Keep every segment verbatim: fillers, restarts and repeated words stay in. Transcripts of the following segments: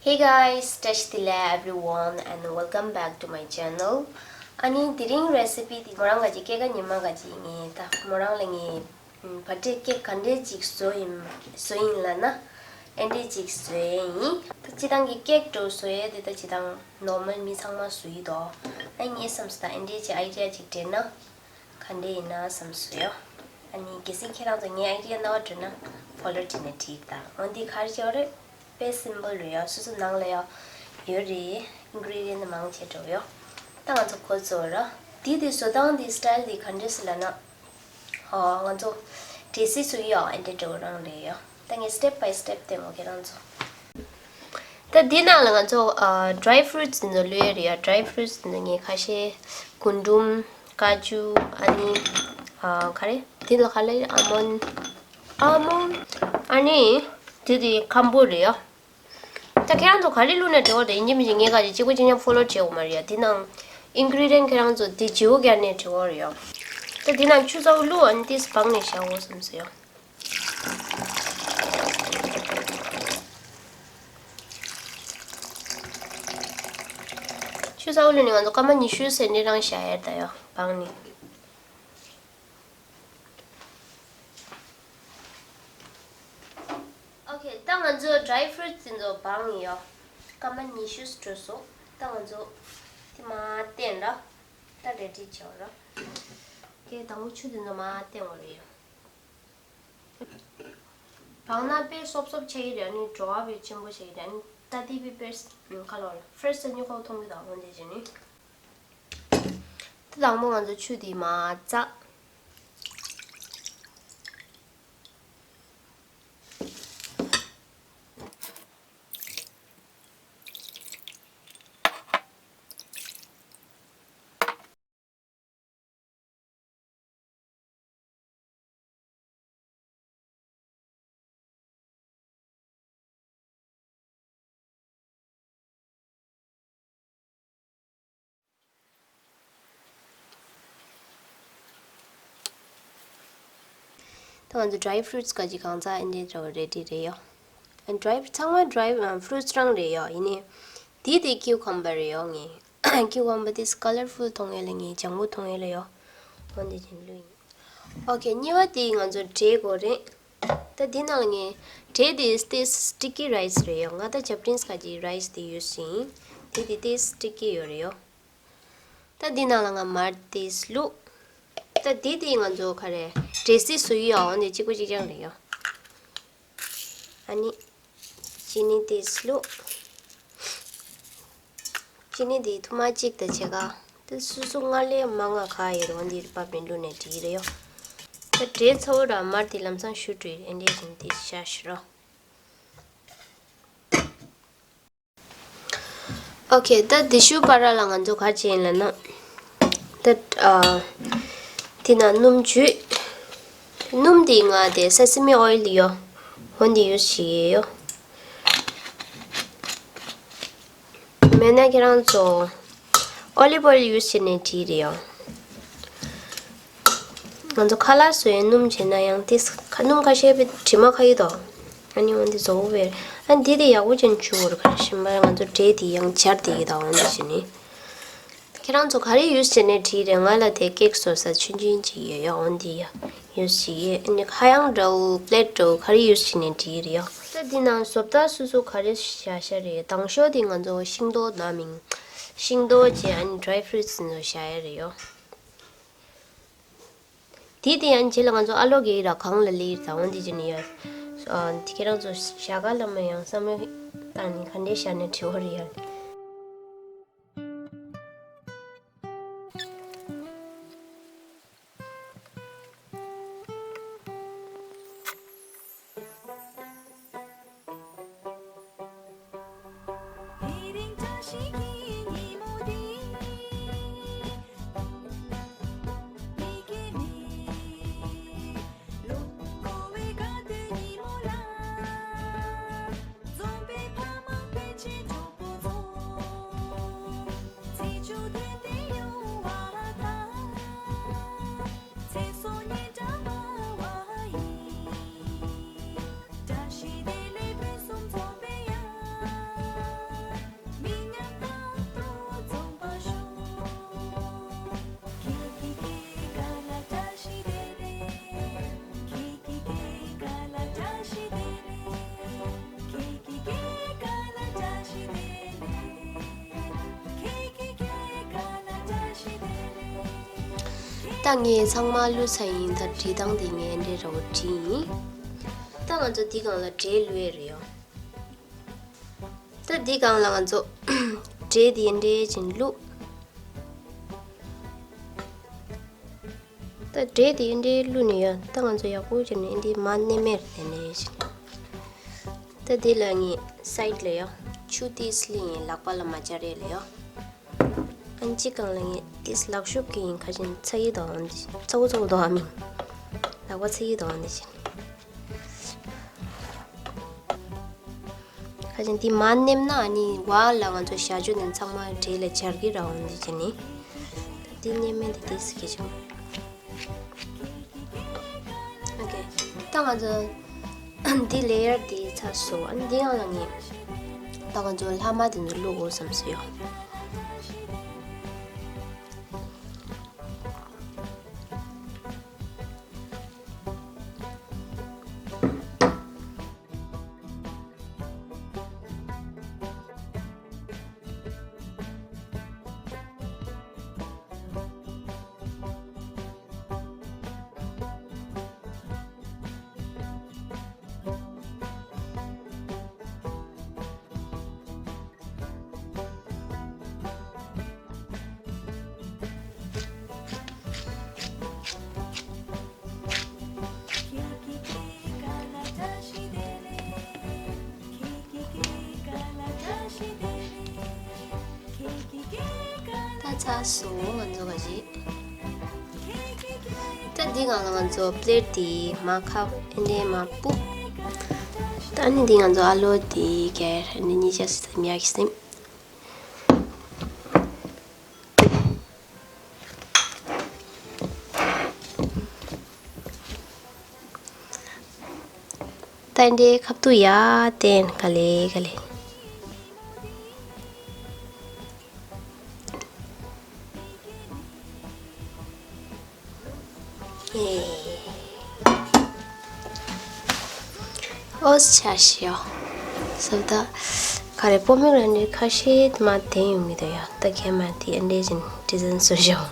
Hey guys, བཀྲ་ཤིས་བདེ་ལེགས་everyone and welcome back to my channel. ཨ་ནི་དེ་རིང་རེ་སི་པི་དེ་མོ་རང་ག་ཅིག་སྐྱེས་སྐར་ཉི་མ་ག་ཅིག་ངས་ད་མོ་རང་ལ་ངས་བར་ཐི་ཌེ་ཀེག་ག་འདྲས་ཅིག་བཟོ་ཡིན་བཟོ་ཡིན་ལབ་ན། ཨེ་འདྲས་ཅིག་བཟོ་ཡས་ཡིན། ད་སྤྱིར་བཏང་གི་ཀེག་འདྲ་བོ་བཟོ་ཡས་དེ་ད་སྤྱིར་བཏང་ནོར་མལ་མི་ཚང་མ་བཟོ་ཡི་འདུག་ཨ་ངས་བསམ་སོང་ད་ཨེ་འདྲས་ཅིག་ཨའི་ཌི་ཡ་ཅིག་སྤྲད་ན། ག་འདྲས་ཡིན་ན་བསམ་སོང་ཡོ། ཨ་ནི་གལ་སྲིད་ཁྱེད་རང་ཚོ་ངའི་ཨའི་ཌི་ཡ་རྣ་བར་འགྲོ་ན་ཕོ་ལོ་བྱས་ནས་བྲིས་དང་། འོན་ཏེ་ག་རེ་བྱེད་པ་རེད། དཔེ་སིམ་པལ་རེད་ཡོ། སོ་སོ་ནང་ལ་ཡོ་ཡོད་རེད། ཨིན་གི་རི་ཌི་ཡན་མང་ཆེ་འགྲོ་ཡོ། ད་ང་ཚོ་ཁོ་ཚོ་ར་དེ་དེ་བཟོ་སྟངས་དེ་སི་ཊལ་དེ་ག་འདྲས་སི་ལབ་ན། ཨོ་ང་ཚོ་འབྲས་སིལ་བཟོ་ཡོ། ཨེ་འདྲས་འགྲོ་རང་རེད་ཡོ། ད་ངས་སི་ཊེབ་བྷའི་སི་ཊེབ་སྟོན་གོ་ཁྱེད་རང་ཚོ། ད་འདི་ནང་ལ་ང་ཚོ་ཨ་ཌི་རའི་ཕུ་རུ་ཊི་སི་འདི་ཚོ་བླུགས་ཡོད་རེད་ཡ། ཌི་རའི་ཕུ་རུ་ཊི་སི་འདི་ཚོ་ངས་ཁ་ཤས་རྒུན་འབྲུམ། ཀ་ཅུ། ཨ་ནི་ཨ་ག་རེ་འདི་ལ་ག་ལབ་ཨ་མོན། ཨ་མོན། ཨ་ནི་འདི་དེ་ཁམ་བུ་རེད་ཡ། ད་ཁྱེད་རང་ཚོ་ག་རེ་བླུགས་ན་འགྲིག་གི་རེད། ཡིན་གཅིག་མིན་གཅིག་ངས་ག་ཅིག་གཅིག་པ་གཅིག་རྐྱང་ཕོ་ལོ་བྱེད་དགོས་མ་རེད་ཡ། འདི་ནང་ཨིན་གི་རི་ཌི་ཡན་ཁྱེད་རང་ཚོ་འདི་བརྗེ་པོ་བརྒྱབ་ནས་འགྲིག་གི་རེད་ཡ། ད་འདི་ནང་ཆུ་ཚ་པོ་བླུགས། ཨ་ནི་ཏིས་སྦངས་ནས་བཞག་དགོས་བསམ་སོང་ཡ། ཆུ་ཚ་པོ་བླུགས་ནས་ང་ཚོ་སྐར་མ་ཉི་ཤུ་ཙམ་འདི་རང་བཞག་ཡ་ད་ཡོ། སྦངས་ནས། ཨོ་ཁེ། ད་ང་ཚོ་ཌི་རའི་ཕུ་རུ་ཊི་སི་འདི་ཚོ་སྦངས་ཡོ། སྐར་མ་ཉི་ཤུ་ཙམ་འགྲོ་སོང་། ད་ང་ཚོ་དེ་མར་བསྟན་ར། ད་རེ་ཌི་བྱེད་ར། ཁེ། དང་པོ་ཆུ་དེ་ཚོ་མར་བསྟན་དགོས་རེད་ཡོ། སྦངས་ན་དཔེ་སོབ་སོབ་ཆགས་ཀྱི་རེད། ཨ་ནི་བྲོ་བ་དཔེ་ཆེན་པོ་ཆགས་ཀྱི་རེད། ཨ་ནི་ད་དེ་དཔེ་དཔེ་ཁ་ལོ་ལ་ཕི་རེ་ཤི་ཉི་ཁོག་མཐོང་གི་དང་འོན་ཏེ་བྱས་ནི། ད་དང་པོ་ང་ཚོ་ཆུ་དེ་མར་འཛག་ད་ང་ཚོ་ཌི་རའི་ཕུ་རུ་ཊི་སི་ག་ཅིག་གང་ཚང་ཨེ་འདྲས་འདྲ་བོ་རེ་ཌི་རེད་ཡོ། ཌི་རའི་ཚང་མ་ཌི་རའི་ཕུ་རུ་ཊི་རང་རེད་ཡོ། ཡིན་ནའི་དེ་དེ་ཀིའུ་ཀམ་བར་རེད་ཡོ། ངས་ཀིའུ་ཀམ་བར་དེ་ཀ་ལར་ཕུལ་མཐོང་ཡས་ལ་ངས་ལྗང་གུ་མཐོང་ཡས་ལ་ཡོ། འོན་ཏེ་བྱས་ནི་བླུགས་ཡིན། ཨོ་ཁེ། གཉིས་པ་དེ་ང་ཚོ་འབྲས་དགོས་རེད། ད་འདི་ནང་ལ་ངས་འབྲས་དེ་དེ་སི་ཊི་ཀི་རའི་སི་རེད་ཡོ། ང་ད་ཇ་པ་ནི་སི་ག་ཅིག་རའི་སི་དེ་ཡོད་ཤིང་། དེ་དེ་དེ་སི་ཊི་ཀི་ཡོད་རེད་ཡོ། ད་འདི་ནང་ལ་ང་མར་དེ་བླུགས། ད་དེ་དེ་ང་ཚོ་ག་རེ་འབྲས་སིལ་བཟོ་ཡི་ཡོ། འོན་ཏེ་གཅིག་པ་གཅིག་རྐྱང་རེད་ཡོ། ཨ་ནི་ཅི་ནི་དེ་བླུགས། ཅི་ནི་དེ་ཐུར་མ་གཅིག་དང་ཕྱེད་ཀ། དེ་སོ་སོ་སྔར་ལས་མང་ང་ག་ཡོད་རུང་འདི་རི་པ་མི་འདུག་ནས་བྲིས་རེད་ཡོ། ད་འབྲས་ཚ་བོ་ར་མར་དེ་ལམ་སང་ཞུ་བྲིས་ཨེ་འདྲས་བཞིན་དེ་བྱ་ཞུ་རོ། ཨོ་ཁེ། ད་དེ་ཞུ་བར་ལ་ང་ཚོ་ག་བྱས་ཡིན་ལབ་ན། ད་ཨ་དེ་ན་སྣུམ་བྱུས། སྣུམ་དེ་ང་དེ་སེ་སེ་མི་ཨོ་ཡིལ་ཡོ། འོན་ཏེ་ཡུས་བྱེད་ཡོ། མེད་ན་ཁྱེད་རང་ཚོ་ཨོ་ལིབ་ཨོ་ཡིལ་ཡུས་བྱས་ནས་བྲིས་རེད་ཡོ། ང་ཚོ་ཁ་ལག་བཟོ་ཡའི་སྣུམ་བྱས་ན་ཡང་དེ་ཁ་སྣུམ་ཁ་ཤས་པའི་དྲི་མ་ཁ་ཡི་དོ། ཨ་ནི་འོན་ཏེ་བཟོ་བོ་བས་ཨ་འདི་དེ་ཡག་པོ་ཅན་བྱུ་བར་ཁ་ཤིམ་པར་ང་ཚོ་འབྲས་དེ་ཡང་སྦྱར་དེ་ཡི་དོ། འོན་ཏེ་བྱས་ནི། ཁྱེད་རང་ཚོ་ག་རེ་ཡུས་བྱས་ནས་བྲིས་རེད། ང་ལ་དེ་ཀེག་བཟོ་ས་ཆུང་ཆུང་ཅིག་ཡོད་ཡ། འོན་ཏེ་ཡ་ཡུས་བྱེད་ཡས་ཨ་ནི་ཁ་གཡང་འདྲ་བོ་པི་ལེཊ་འདྲ་བོ་ག་རེ་ཡུས་བྱས་ནས་བྲིས་རེད་ཡ། ད་འདི་ནང་བཟོ་ལྟ་སོ་སོ་ག་རེ་བཞག་བཞག་རེད། དང་ཤོས་དེ་ང་ཚོ་ཤིང་ཏོག་ནང་མིན། ཤིང་ཏོག་བྱས་ཨ་ནི་ཌི་རའི་ཕུ་རུ་ཊི་སི་ཚོ་བཞག་ཡ་རེད་ཡོ། དེ་དེ་ཡང་རྗེས་ལ་ང་ཚོ་ཨ་ལོ་གེ་ར་གང་ལ་ལི་ཡིར་དང་འོན་ཏེ་བྱས་ནས་ཡོད། ཨ་དེ་ཁྱེད་རང་ཚོ་ཞྭ་ཁ་ལ་མ་ཡང་བསམ་བློ་བཏང་ནས་ག་འདྲས་བཞག་ནས་བྲིས་བ་རེད་ཡ། དེ་རིང་བཀྲ་ཤིས་ཀྱི་ཉིན་མོ་འདི། མི་སྐྱེ་མེད། ལོ་འཁོར་བའི་དགའ་སྟོན་ཉིན་མོ་ལ། འཛོམས་པའི་ཕ་མ་སྤུན་མཆེད་གྲོགས་པོ་ཚོ། ཚེས་བཅུ་དོན་ལྡན་ཡོང་བ་དང་། ཚེ་སྲོག་སྙན་གྲགས་འབར་བ་ཡིས། བཀྲ་ཤིས་བདེ་ལེགས་ཕུན་སུམ་ཚོགས་པའི་ཡང་། ད་ངས་ཚང་མ་བླུགས་ཚར་ཡིན། ད་བྲིས་སྟངས་དེ་ངས་འདི་འདྲ་བོ་བྲིས་ཡིན། ད་ང་ཚོ་འདི་སྒང་ལ་འབྲས་བླུགས་ཡས་རེད་ཡོ། ད་འདི་སྒང་ལ་ང་ཚོ་འབྲས་དེ་འདྲ་བྱས་བླུགས། ད་འབྲས་དེ་འདྲ་བླུགས་ནས་ཡོ། ད་ང་ཚོ་ཡག་པོ་བྱས་ནས་འདི་མར་མནན་མེད་དེ་འདྲ་བྱས། ད་འདི་ལ་ངས་སའིཌ་ལ་ཡོ། ཆུ་ཏིས་ལི་ཡིན། ལག་པ་ལ་མ་སྦྱར་ཡས་ལ་ཡོ། ཨ་ནི་གཅིག་སྒང་ལ་ངས་ཏིས་ལག་ཤུབས་ཀྱི་ཡིན། ཁ་ཅིག་ཚ་གི་འདུག་ཨ། འདི་ཚ་བོ་ཚ་བོ་འདུག་ཨ། མིན། ལག་པ་ཚ་གི་འདུག་ཨ། འདི་བྱས། ཁ་ཅིག་འདི་མར་མནན་ན་ཨ་ནི་བར་ལ་ང་ཚོ་ཞ་ཅོ་དེ་ཚང་མ་འབྲས་ལ་སྦྱར་གི་རེད་ཨ། འདི་བྱས་ནས་འདི་མནན་མེད་དེ་ཏིས་གི་ཆུང་། ཨོ་ཁེ། ད་ང་ཚོ་འདི་ལེ་ཡར་འདི་ཚར་སོང་། ཨ་ནི་འདི་ཡང་ལ་ངས་ད་ང་ཚོ་ལྷག་མ་དེ་ཚོ་བླུགས་དགོས་བསམ་སོང་ཡོ། ད་ཚར་སོང་། ང་ཚོ་ག་ཞིག་ད་འདི་སྒང་ལ་ང་ཚོ་པི་ལེཊ་དེ་མར་ཁབ་ཨེ་འདྲས་མར་སྤུབས། ད་ནི་འདི་ང་ཚོ་ཨ་ལོ་དེ་ག་ཨེ་འདྲས་གཉིས་ཆ་སི་ཉག་གི་སིམ། ད་འདྲའི་ཁབ་ཏུ་ཡ་བསྟན། ག་ལེ་ག་ལེ། ཨོ་ཆ་ཤིའོ། སོ་ད་ག་རེ་པོ་མེ་གྷ་རེ་ནེཊ་ཁ་ཤས་མར་འཐེན་ཡོང་གི་འདུག་ཡ། ད་ཁྱེད་མ་དེ་འདྲས་ཅིག་ཌི་ཛའིན་བཟོ་ཤོག།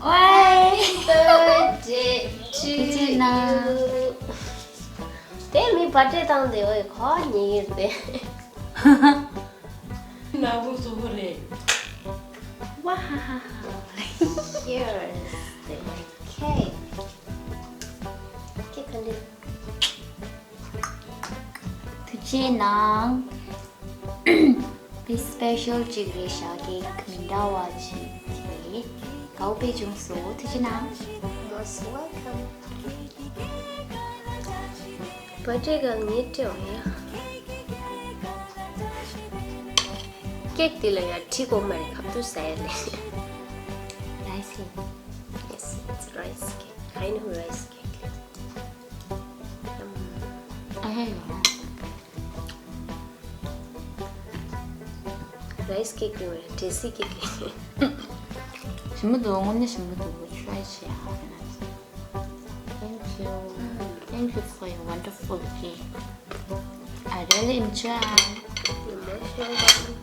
Happy birthday to you. དེ་མི་བར་ཌེ་བཏང་དེ་འོ་ཁོ་ཉེ་ཡིར་དེ། ན་བུ་སོ་བུ་རེད། ཝ་ཧ་ཧ་ཧ། Here's the cake. ཁེག་ག་འདྲ། ཐུགས་རྗེ་གནང་། དཔེ་སི་པེ་ཤལ་ཅིག་རེད་ཤག་ཁེག་མི་འདྲ་བ་ཅིག་རེད། དགའ་པོ་དཔེ་བྱུང་སོང་། ཐུགས་རྗེ་གནང་། Most welcome. བར་ཌེ་ག་ངས་སྤྲད་འོང་ཡ། ཁེག་དེ་ལ་ཡ་བྲིས་དགོས་མ་རེད། ཁ་ཐུག་ཟ་ཡ་ལས། Rice cake. Yes, it's rice cake. I know rice cake. ཨ་ཧེ་ཡོ། རའི་སི་ཁེག་ཡོད་རེད། འབྲས་སིལ་ཁེག་ཡོད་རེད། ཞིམ་པོ་འདུག་དངོས་གནས་ཞིམ་པོ་འདུག Try བྱེད་ཨ། Thank you. Thank you for your wonderful cake. I really enjoy. You're most welcome.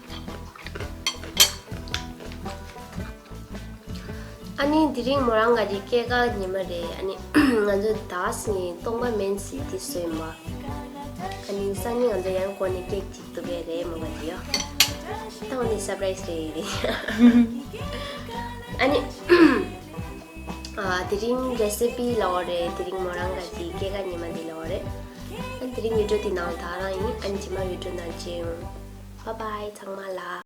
ཨ་ནི་དེ་རིང་མོ་རང་ག་གི་སྐྱེས་སྐར་ཉི་མ་རེད། ཨ་ནི་ང་ཚོ་ད་ཟིན་སྟོང་པ་མིན་ཟིན་དེ་བཟོས་ཡིན་པ། ཨ་ནི་སང་ཉིན་ང་ཚོ་ཡང་སྒོ་ནས་ཀེག་ཅིག་འདུག་གས་རེད་མོ་ག་གི་ཡོ། ད་འོ་ནི་སར་པ་རའི་སི་རེད་རེད། ཨ་ནི་ཨ་དེ་རིང་རེ་སི་པི་ལབ་དགོས་རེད། དེ་རིང་མོ་རང་ག་གི་སྐྱེས་སྐར་ཉི་མ་འདི་ལབ་དགོས་རེད། ཨ་ནི་དེ་རིང་བི་ཌི་ཡོ་འདི་ནང་ལ་ད་རང་ཡིན། ཨ་ནི་རྗེས་མ་བི་ཌི་ཡོ་ནང་མཇལ་ཡོང་། Bye bye ཚང་མ་ལ།